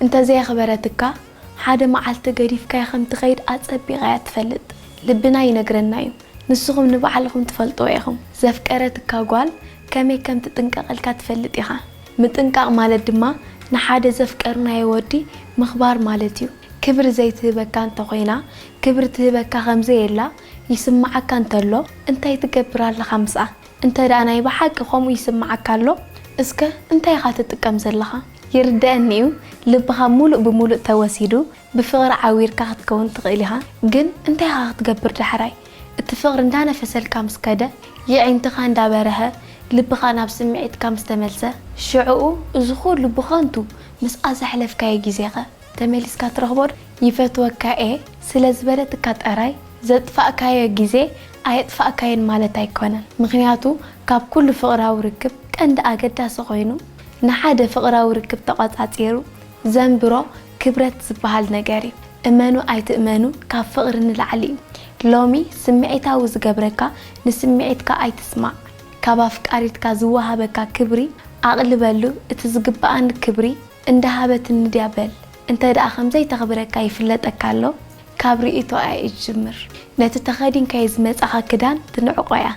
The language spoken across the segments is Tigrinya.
እንተዘየኽበረትካ፣ ሓደ መዓልቲ ገዲፍካያ ከም ትኸይድ ኣጸቢቓ እያ ትፈልጥ። ልብና ይነግረና እዩ። ንስኹም ንባዕልኹም ትፈልጥዎ ኢኹም። ዘፍቀረትካ ጓል ከመይ ከም ትጥንቀቐልካ ትፈልጥ ኢኻ። ምጥንቃቕ ማለት ድማ ንሓደ ዘፍቀርናዮ ወዲ ምኽባር ማለት እዩ። ክብሪ ዘይትህበካ እንተኾይና፣ ክብሪ ትህበካ ከም ዘየላ ይስምዓካ እንተሎ፣ እንታይ ትገብር ኣለኻ ምስኣ? እንተ ደኣ ናይ ብሓቂ ከምኡ ይስምዓካ ኣሎ፣ እስከ እንታይ ኢኻ ትጥቀም ዘለኻ? ይርደኣኒ እዩ፣ ልብኻ ሙሉእ ብሙሉእ ተወሲዱ፣ ብፍቕሪ ዓዊርካ ክትከውን ትኽእል ኢኻ። ግን እንታይ ኢኻ ክትገብር ዳሕራይ? እቲ ፍቕሪ እንዳነፈሰልካ ምስ ከደ፣ የዒንትኻ እንዳበረሀ፣ ልብኻ ናብ ስምዒትካ ምስ ተመልሰ፣ ሽዕኡ እዚ ኩሉ ብኸንቱ ምስኣ ዘሕለፍካዮ ግዜኸ ተመሊስካ ትረኽቦ ዶ? ይፈትወካ እየ ስለ ዝበለትካ ጥራይ ዘጥፋእካዮ ግዜ ኣየጥፋእካዮን ማለት ኣይኮነን። ምኽንያቱ ካብ ኩሉ ፍቕራዊ ርክብ ቀንዲ ኣገዳሲ ኮይኑ፣ ንሓደ ፍቕራዊ ርክብ ተቖጻጺሩ ዘንብሮ ክብረት ዝበሃል ነገር እዩ። እመኑ ኣይትእመኑ፣ ካብ ፍቕሪ ንላዕሊ እዩ። ሎሚ ስምዒታዊ ዝገብረካ ንስምዒትካ ኣይትስማዕ። ካብ ኣፍቃሪትካ ዝወሃበካ ክብሪ ኣቕልበሉ፣ እቲ ዝግብኣኒ ክብሪ እንዳሃበትኒ ድያ በል። እንተ ደኣ ከም ዘይተኽብረካ ይፍለጠካ ኣሎ፣ ካብ ርእይቶኣ እያ ትጅምር። ነቲ ተኸዲንካዮ ዝመጻኻ ክዳን ትንዕቆ እያ።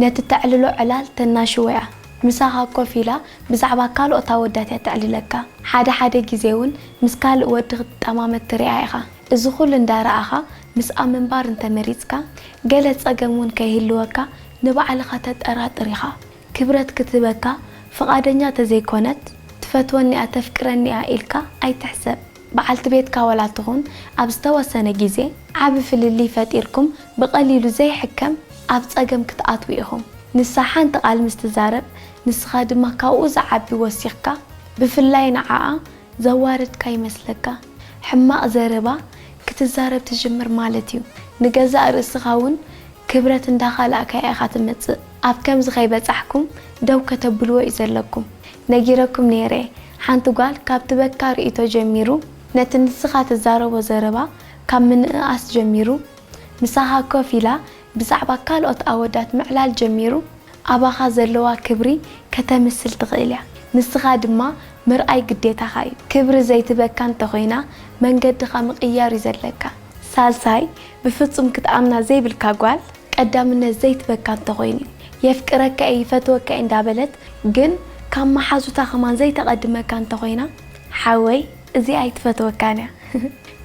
ነቲ ተዕልሎ ዕላል ተናሽዎ እያ። ምሳኻ ኮፍ ኢላ ብዛዕባ ካልኦት ኣወዳት እያ ተዕልለካ። ሓደ ሓደ ግዜ እውን ምስ ካልእ ወዲ ክትጠማመት ትሪኣ ኢኻ። እዚ ኩሉ እንዳረኣኻ ምስኣ ምንባር እንተመሪጽካ፣ ገለ ጸገም እውን ከይህልወካ ንባዕልኻ ተጠራጥር ኢኻ። ክብረት ክትህበካ ፍቓደኛ ተዘይኮነት፣ ትፈትወኒ እያ፣ ተፍቅረኒ እያ ኢልካ ኣይትሕሰብ። በዓልቲ ቤትካ ዋላ ትኹን፣ ኣብ ዝተወሰነ ግዜ ዓቢ ፍልልይ ፈጢርኩም ብቐሊሉ ዘይሕከም ኣብ ጸገም ክትኣትዉ ኢኹም። ንሳ ሓንቲ ቃል ምስ ትዛረብ፣ ንስኻ ድማ ካብኡ ዝዓቢ ወሲኽካ፣ ብፍላይ ንዓኣ ዘዋረድካ ይመስለካ። ሕማቕ ዘረባ ክትዛረብ ትጅምር ማለት እዩ። ንገዛእ ርእስኻ እውን ክብረት እንዳኻላእካያ ኢኻ ትመጽእ። ኣብ ከምዚ ከይበጻሕኩም ደው ከተብልዎ እዩ ዘለኩም። ነጊረኩም ነይረ፣ ሓንቲ ጓል ካብ ትበካ ርእይቶ ጀሚሩ፣ ነቲ ንስኻ ትዛረቦ ዘረባ ካብ ምንእኣስ ጀሚሩ፣ ምሳኻ ኮፍ ኢላ ብዛዕባ ካልኦት ኣወዳት ምዕላል ጀሚሩ፣ ኣባኻ ዘለዋ ክብሪ ከተምስል ትኽእል እያ። ንስኻ ድማ ምርኣይ ግዴታኻ እዩ። ክብሪ ዘይትበካ እንተኾይና፣ መንገድኻ ምቕያር እዩ ዘለካ። ሳልሳይ፣ ብፍጹም ክትኣምና ዘይብልካ ጓል፣ ቀዳምነት ዘይትበካ እንተኾይኑ እዩ። የፍቅረካ እየ፣ ይፈትወካ እየ እንዳበለት፣ ግን ካብ መሓዙታ ከማን ዘይተቐድመካ እንተኾይና፣ ሓወይ፣ እዚኣ ኣይትፈትወካን እያ።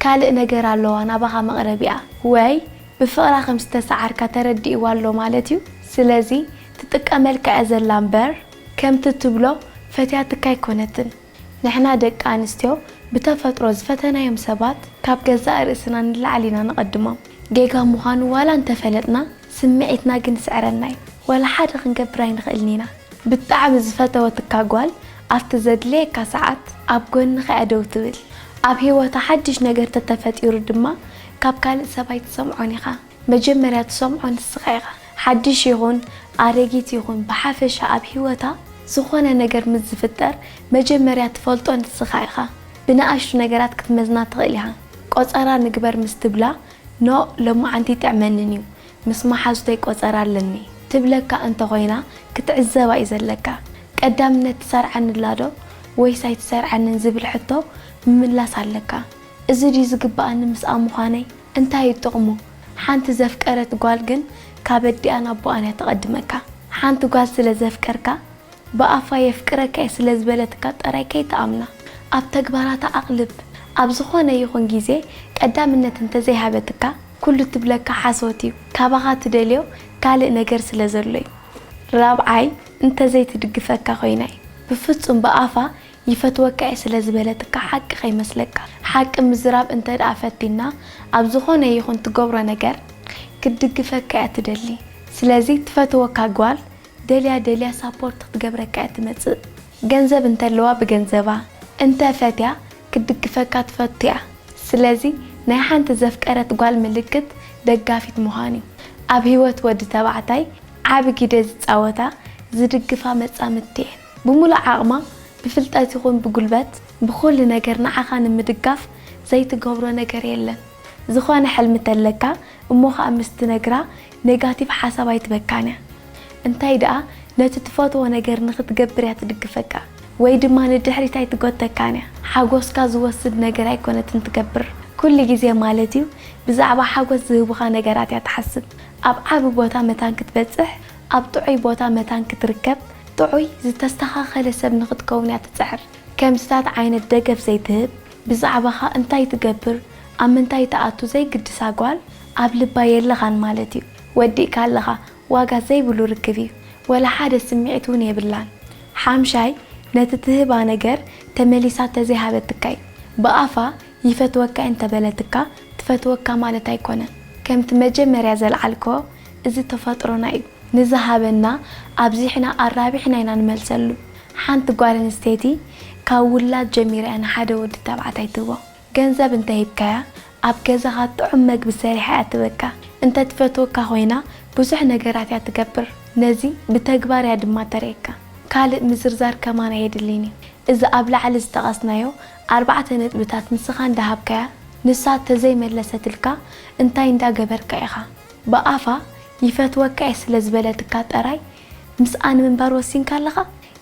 ካልእ ነገር ኣለዋ ናባኻ መቕረቢኣ። ወይ ብፍቕራ ከም ዝተሰዓርካ ተረዲእዋ ኣሎ ማለት እዩ። ስለዚ ትጥቀመልካ እያ ዘላ እምበር፣ ከምቲ ትብሎ ፈትያትካ ኣይኮነትን። ንሕና ደቂ ኣንስትዮ ብተፈጥሮ ዝፈተናዮም ሰባት ካብ ገዛእ ርእስና ንላዕሊ ኢና ንቐድሞም። ጌጋ ምዃኑ ዋላ እንተፈለጥና፣ ስምዒትና ግን ይስዕረና እዩ። ዋላ ሓደ ክንገብር ኣይንኽእልን ኢና። ብጣዕሚ ዝፈተወትካ ጓል ኣብቲ ዘድልየካ ሰዓት ኣብ ጎንኻ እያ ደው ትብል። ኣብ ህይወታ ሓድሽ ነገር ተተፈጢሩ ድማ ካብ ካልእ ሰብ ኣይትሰምዖን ኢኻ። መጀመርያ ትሰምዖ ንስኻ ኢኻ። ሓድሽ ይኹን ኣረጊት ይኹን ብሓፈሻ ኣብ ህይወታ ዝኾነ ነገር ምስ ዝፍጠር መጀመርያ ትፈልጦ ንስኻ ኢኻ። ብንኣሽቱ ነገራት ክትመዝና ትኽእል ኢኻ። ቆጸራ ንግበር ምስ ትብላ ኖእ ሎማዓንቲ ይጥዕመንን እዩ፣ ምስ መሓዙተይ ቆጸራ ኣለኒ ትብለካ እንተኾይና ክትዕዘባ እዩ ዘለካ። ቀዳምነት ትሰርዓኒ ኣላ ዶ ወይስ ኣይትሰርዓንን ዝብል ሕቶ ምምላስ ኣለካ። እዚ ድዩ ዝግብኣኒ ምስኣ ምዃነይ? እንታይ እዩ ጥቕሙ? ሓንቲ ዘፍቀረት ጓል ግን ካብ ኣዲኣን ኣቦኣን እያ ትቐድመካ። ሓንቲ ጓል ስለ ዘፍቀርካ ብኣፋ የፍቅረካ እየ ስለ ዝበለትካ ጥራይ ከይትኣምና። ኣብ ተግባራታ ኣቕልብ። ኣብ ዝኾነ ይኹን ግዜ ቀዳምነት እንተዘይሃበትካ፣ ኩሉ ትብለካ ሓሶት እዩ። ካባኻ ትደልዮ ካልእ ነገር ስለ ዘሎ እዩ። ራብዓይ፣ እንተዘይትድግፈካ ኮይና እዩ። ብፍጹም ብኣፋ ይፈትወካ እየ ስለ ዝበለትካ ሓቂ ከይመስለካ። ሓቂ ምዝራብ እንተ ደኣ ፈቲና፣ ኣብ ዝኾነ ይኹን ትገብሮ ነገር ክትድግፈካ እያ ትደሊ። ስለዚ ትፈትወካ ጓል ደልያ ደልያ ሳፖርት ክትገብረካ እያ ትመጽእ። ገንዘብ እንተለዋ ብገንዘባ፣ እንተ ፈትያ ክትድግፈካ ትፈቱ እያ። ስለዚ ናይ ሓንቲ ዘፍቀረት ጓል ምልክት ደጋፊት ምዃን እዩ። ኣብ ህይወት ወዲ ተባዕታይ ዓቢ ግደ ዝጻወታ ዝድግፋ መጻምድቲ እየን። ብምሉእ ዓቕማ ብፍልጠት ይኹን ብጉልበት ብኹሉ ነገር ንዓኻ ንምድጋፍ ዘይትገብሮ ነገር የለን። ዝኾነ ሕልሚ ተለካ እሞ ኸኣ ምስ ትነግራ ኔጋቲቭ ሓሳብ ኣይትበካን እያ። እንታይ ደኣ ነቲ ትፈትዎ ነገር ንኽትገብር እያ ትድግፈካ። ወይ ድማ ንድሕሪት ኣይትጎተካን እያ። ሓጎስካ ዝወስድ ነገር ኣይኮነትን ትገብር። ኩሉ ግዜ ማለት እዩ ብዛዕባ ሓጎስ ዝህቡኻ ነገራት እያ ትሓስብ። ኣብ ዓቢ ቦታ መታን ክትበጽሕ፣ ኣብ ጥዑይ ቦታ መታን ክትርከብ፣ ጥዑይ ዝተስተኻኸለ ሰብ ንኽትከውን እያ ትጽዕር። ከምዚታት ዓይነት ደገፍ ዘይትህብ፣ ብዛዕባኻ እንታይ ትገብር፣ ኣብ ምንታይ ትኣቱ ዘይግድሳ ጓል ኣብ ልባ የለኻን ማለት እዩ። ወዲእካ ኣለኻ። ዋጋ ዘይብሉ ርክብ እዩ። ወላ ሓደ ስምዒት እውን የብላን። ሓምሻይ፣ ነቲ ትህባ ነገር ተመሊሳ ተዘይሃበትካ እዩ። ብኣፋ ይፈትወካ እንተበለትካ ትፈትወካ ማለት ኣይኮነን። ከምቲ መጀመርያ ዘልዓልኮ፣ እዚ ተፈጥሮና እዩ። ንዝሃበና ኣብዚሕና ኣራቢሕና ኢና ንመልሰሉ። ሓንቲ ጓል ኣንስተይቲ ካብ ውላድ ጀሚራ እያ ንሓደ ወዲ ተባዕታይ ትህቦ። ገንዘብ እንተሂብካያ ኣብ ገዛኻ ጥዑም መግቢ ሰሪሓ እያ ትበካ። እንተትፈትወካ ኮይና ብዙሕ ነገራት እያ ትገብር። ነዚ ብተግባር እያ ድማ ተርእየካ። ካልእ ምዝርዛር ከማን ኣየድልን እዩ። እዚ ኣብ ላዕሊ ዝጠቐስናዮ ኣርባዕተ ነጥብታት ንስኻ እንዳሃብካያ ንሳ ተዘይመለሰትልካ እንታይ እንዳገበርካ ኢኻ? ብኣፋ ይፈትወካ እየ ስለ ዝበለትካ ጥራይ ምስኣ ንምንባር ወሲንካ ኣለኻ?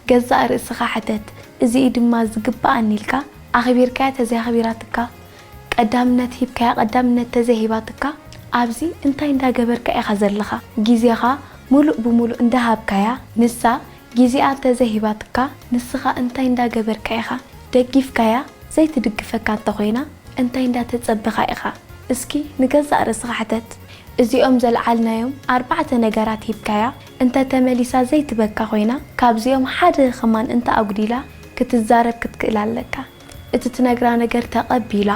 ገዛእ ርእስኻ ሕተት። እዚ እዩ ድማ ዝግብኣኒ ኢልካ ኣኽቢርካያ ተዘይኣኽቢራትካ፣ ቀዳምነት ሂብካያ ቀዳምነት ተዘይሂባትካ፣ ኣብዚ እንታይ እንዳገበርካ ኢኻ ዘለኻ? ግዜኻ ሙሉእ ብሙሉእ እንዳሃብካያ ንሳ ግዜኣ እንተዘይሂባትካ ንስኻ እንታይ እንዳገበርካ ኢኻ? ደጊፍካያ ዘይትድግፈካ እንተኾይና እንታይ እንዳተጸበኻ ኢኻ? እስኪ ንገዛእ ርእስኻ ሕተት። እዚኦም ዘልዓልናዮም ኣርባዕተ ነገራት ሂብካያ እንተ ተመሊሳ ዘይትበካ ኮይና ካብዚኦም ሓደ ከማን እንተ ኣጉዲላ ክትዛረብ ክትክእል ኣለካ። እቲ ትነግራ ነገር ተቐቢላ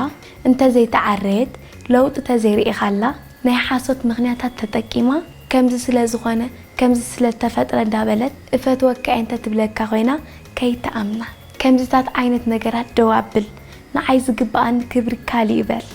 እንተዘይተዓረየት ለውጢ ተዘይርኢኻላ ናይ ሓሶት ምኽንያታት ተጠቂማ ከምዚ ስለ ዝኾነ ከምዚ ስለ ተፈጥረ እንዳበለት እፈትወካ እየ እንተ ትብለካ ኮይና ከይትኣምና። ከምዚታት ዓይነት ነገራት ደው ኣብል። ንዓይ ዝግብኣኒ ክብሪ ካሊእ በል።